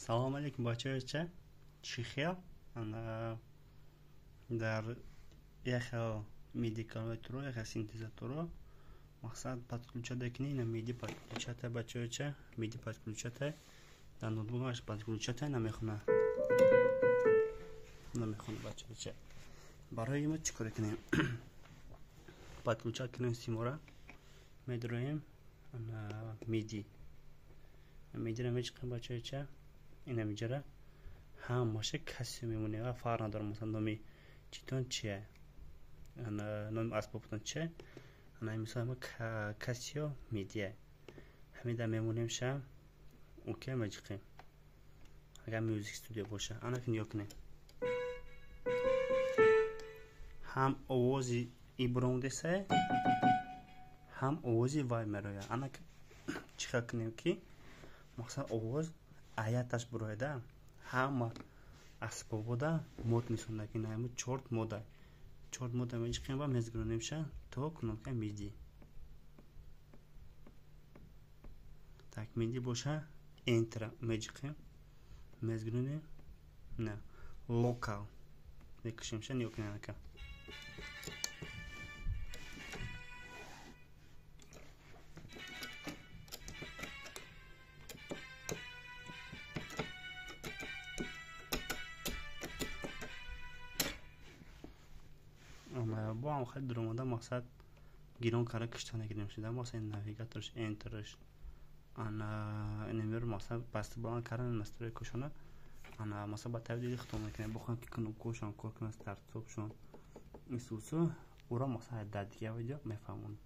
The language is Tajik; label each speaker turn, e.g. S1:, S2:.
S1: Салом алейкум, бачаҳо, чӣ хел? Дар як хел MIDI клавиатура, як хел синтезаторо мақсад подключать кунӣ, ина MIDI подключать, бачаҳо, MIDI подключать дар ноутбукаш подключать намехона. Намехона, бачаҳо. Барои мо чӣ кор кунем? Подключать кунем симора, медроем MIDI. MIDI-ро мечиқем, бачаҳо, ина миҷара ҳамаша Casio мемонем ва фарқ надорам, масалан, номи читон чия, номи асбобтон чия. Ана, мисол, ма Casio MIDI ҳамида мемонем ша, окей меҷиқем. Агар Music Studio боша, ана ки нигоҳ кунем, ҳам овози иброндеса, ҳам овози вай мерояд. Ана чӣ хел кунем, ки мақсад овоз аяташ бурояда, ҳама асбобода мод мисондаки намо чорт мода, чорт мода мечиқем ва мезгиронемша то кнопка MIDI. Так, MIDI боша, Enter меҷиқем, мезгиронем, на local мекушемша. Нигоҳ кунем, ака. Бо ҳам хеле дуромада, мақсад гирон карда кишта нагирем шуда, мақсад навигаторш, Enter ш, ана инамеро мақсад баста баланд кардан, настройка шона, ана масалан ба таври дили худтон мекунем. Бохоҳем, ки кнопкошон кор кунад, старт-стопшон исусу, уро мақсад дар дигар видео мефаҳмонем.